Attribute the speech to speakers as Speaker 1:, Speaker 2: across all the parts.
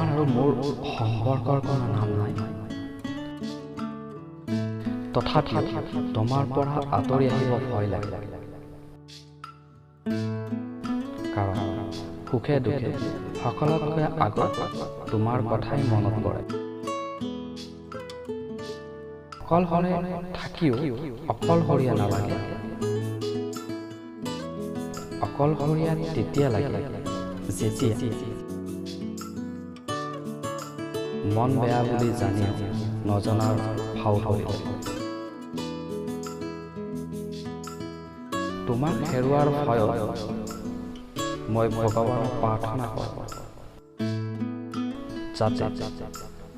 Speaker 1: তোমাৰ আৰু মোৰ সম্পৰ্কৰ কোনো নাম নাই, তথাপিও তোমাৰ পৰা আঁতৰি আহিব ভয় লাগে। কাৰণ সুখে দুখে সকলোতকৈ আগত তোমাৰ কথাই মনত পৰে। অকলশৰে থাকিও অকলশৰীয়া নালাগে, অকলশৰীয়া তেতিয়া লাগে যেতিয়া মন বেয়া বুলি জানিও নজনাৰ ভাও ধৰিলে। তোমাক হেৰুৱাৰ ভয়ত মই ভগৱানক প্ৰাৰ্থনা কৰোঁ যাতে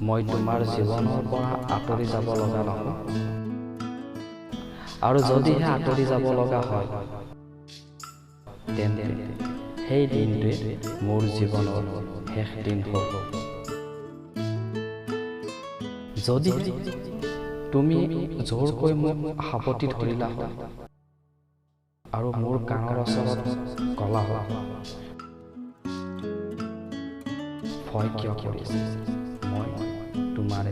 Speaker 1: মই তোমাৰ জীৱনৰ পৰা আঁতৰি যাব লগা নহয়, আৰু যদিহে আঁতৰি যাব লগা হয় তেন্তে সেই দিনটোৱে মোৰ জীৱনৰ শেষ দিন হ'ব। যদি তুমি জোৰকৈ মোক সাৱটি ধৰিলা হয় আৰু মোৰ কাণৰ ওচৰত কলা হয়, ভয় কিয় কৰিছে, মই তোমাৰে।